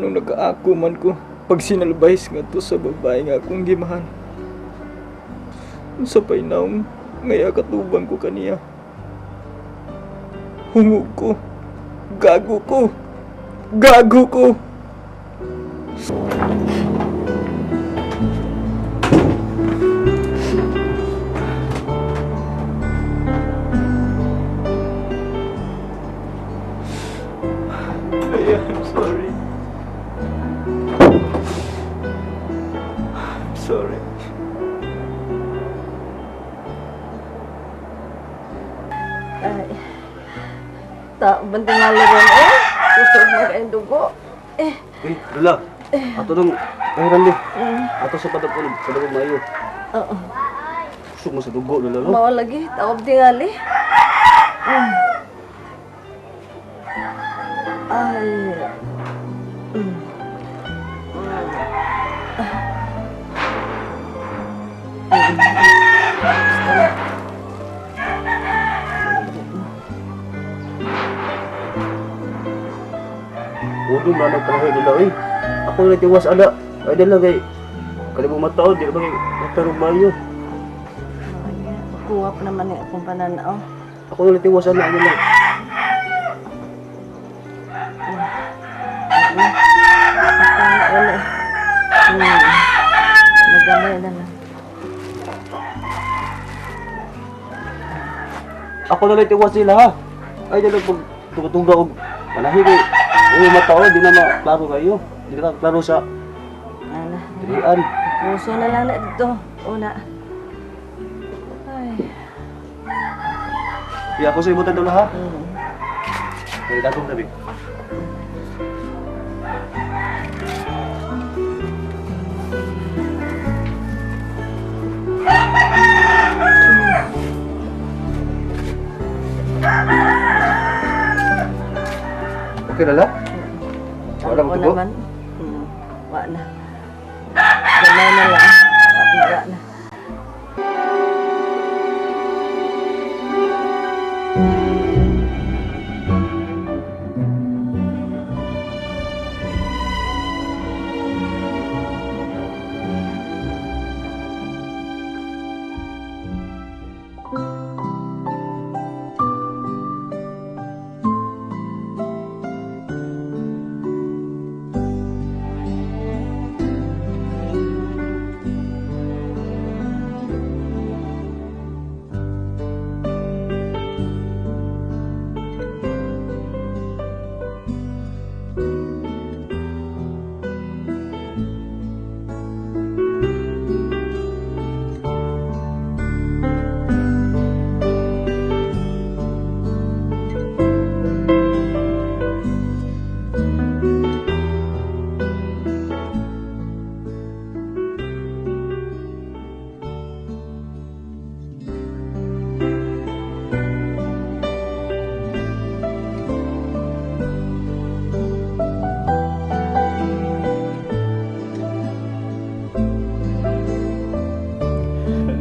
Nganong nakaako man ko pag sinalbahis nga to sa babae nga akong gimahal. Unsa pa'y naong ngaya katubang ko kaniya. Hungog ko. Gago ko. Gago ko. Ay, I'm sorry. I'm sorry. Ay. Ta, bantingali ron eh. Susog na kayong dugo. Eh, Eh, Lola. Ato nang ay Randy. Ato sa padapon, padapon maayo. Oo. Kusog mo sa dugo, Lola, no? Mao lagi, taob tingali. Ay. Udong na nagtrahe, Lola, eh. Ako na tiwas ala. Ay dala kay kalibong mataon, di ba kay matarong maayo. Ay, kuha pa naman ni akong pananaw. Ako na tiwas ala, Lola. Wala eh. Nagamay na lang. Ako na lang tiwas sila, ha. Ay dala pag tungga-tungga og panahi kay uy mataon, di na maklaro kayo. Di na klaro sa Ana. dirian. Puso na lang na dito. Una. Ay. Di ako sa ibutan, Lola, ha. Kay dagong tabi. Okay, Lola? Wala mo Ako tubo? naman. Wa na. Gamay na lang. Wa na.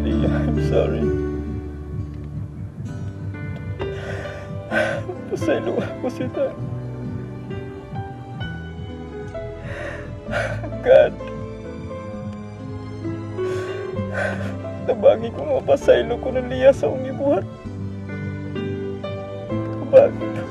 Leah, I'm sorry. Pasaylo ako sita. God. Tabangi ko mapasaylo ko ng Leah sa akong gibuhat. Tabangi ko.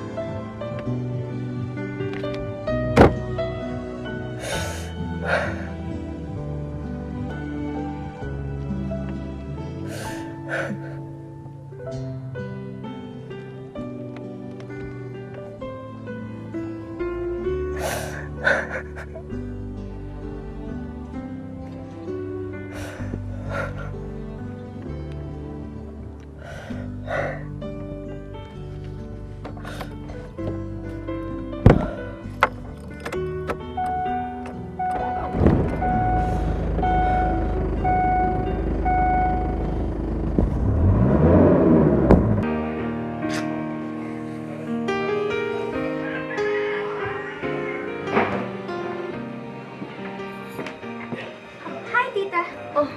Hi, Tita. Oh.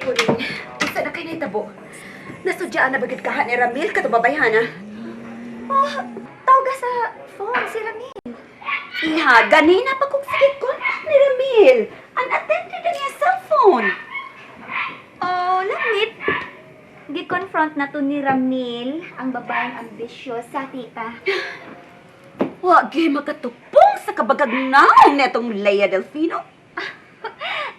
Puring, unsa na kay nahitabo? Nasudyaan na bagid kaha ni Ramil kato babayhana. Oh, tawga sa phone si Ramil. Iha, ganina pa kong sige contact ni Ramil. Unattended ang iyang cellphone. Oh, lamit. Gi-confront na to ni Ramil ang babaeng ambisyosa, tita. Wagi makatupong sa kabagagnaw netong Lea Delfino.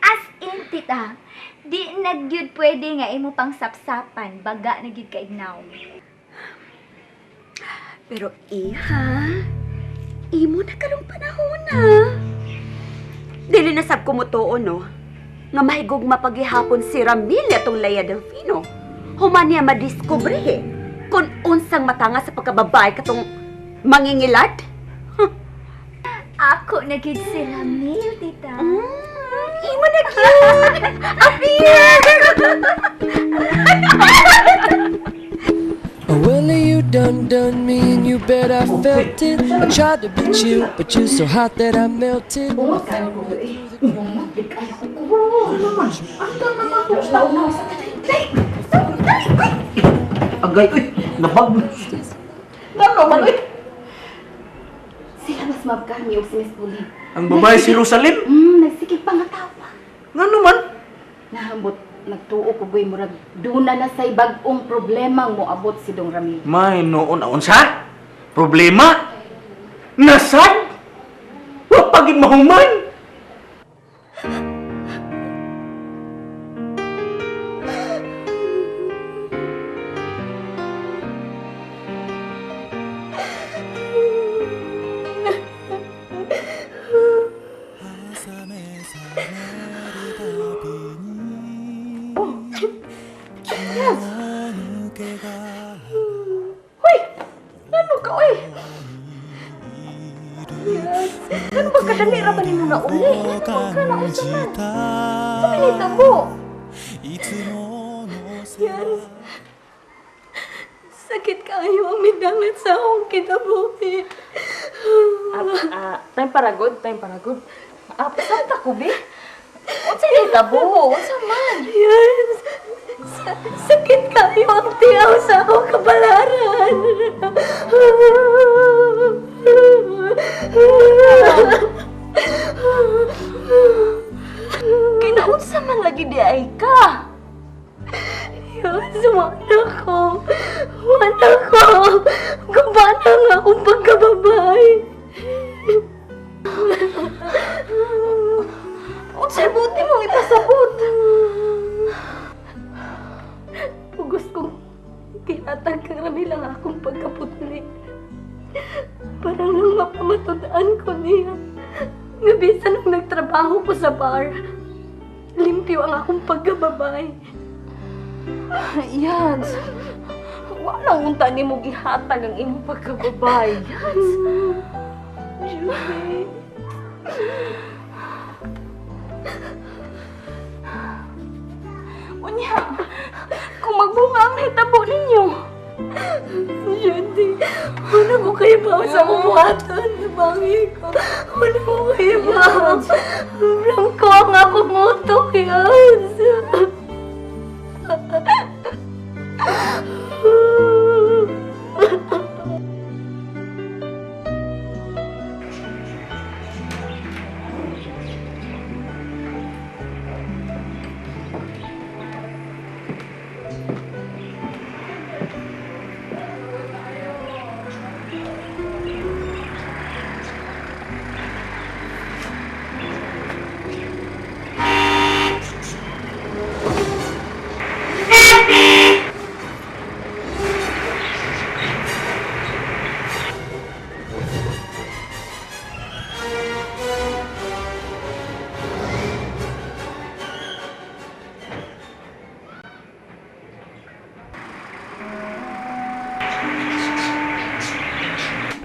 As in, tita, di na gyud pwede nga imo pang sapsapan, baga na gyud kaignaw. Pero iha, imo na karong panahon na. Dili na sab kumutuo no, nga mahigog mapagihapon si Ramil atong Lea Delfino. Human niya madiskubre kung unsang matanga sa pagkababae katong mangingilad. Ako na gyud si Ramil, tita. Imo na cute! Appear! Oh, well, you done done me and you bet I felt it. I tried to beat you, but you're so hot that I melted. Agay, uy! Nabag! Ano man, uy? Sila mas mabkami og si Miss Pauline. Ang babae si Rosaline? Nagsikig pa nga tawa. Nga naman? Nahambot, nagtuo ko goy murag duna na say bag-ong problema ang moabot si Dong Ramil. May noon aon sa? Problema? Nasad? Wapagin mahuman! Ano ka, oy? Yes. Ano ba kadali ra ba nimo na uli? Ano ba ka na usa man? Sa minitabo. Yan. Sakit kaayo ang midangat sa akong kinabuhi. Time para good, time para good. Pasabta ko, be. Unsa ni tabo? Unsa man? Yes. Sakit kaayo ang tiyaw sa akong kabalaran. Kinaunsa man lagi di ay ka? Yes, wala ko. Wala ko. Gumana ang akong pagkababae. Unsay buti mong ipasabot? Pugos kong kinatag kang Ramil ang akong pagkaputli. Para lang mapamatudan ko niya. Nga bisan nung nagtrabaho ko sa bar, limpyo ang akong pagkababae. Yads, wala unta nimo gihatag ang imong pagkababae. Yads. Judy. Unya, kung magbunga ang hitabo ninyo. Judy, wala ko kayo ba sa kumuhatan na bangi ko. Wala ko kayo ba? Blanco ang akong utok, Yads.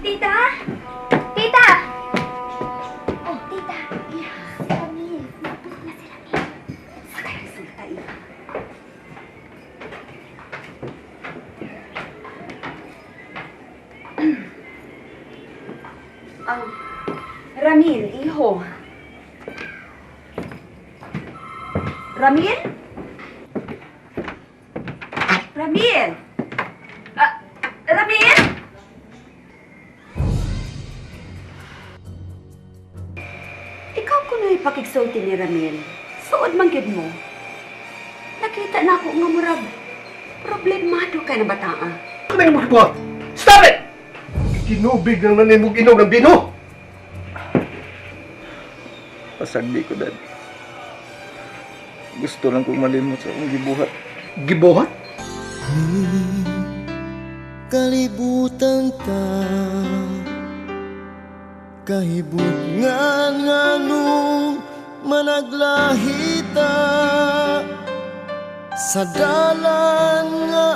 Tita? Tita! Oh, tita. Si Ramil. Naabot na si Ramil. Sa kay resulta, iha. Ang Ramil, iho. Ramil? Ramil! Ramil? Ikaw ko na ipakigsulti ni Ramil. Suod man gyud mo. Nakita na ako nga murag problemado kay na bataa. Ano yung magbuhat? Stop it! Kinubig na naman mong inom ng bino! Pasagdi ko, Dad. Gusto lang kong malimot sa akong gibuhat. Gibuhat? Kalibutan ta Kahibutngan nganong managlahita sa dalan nga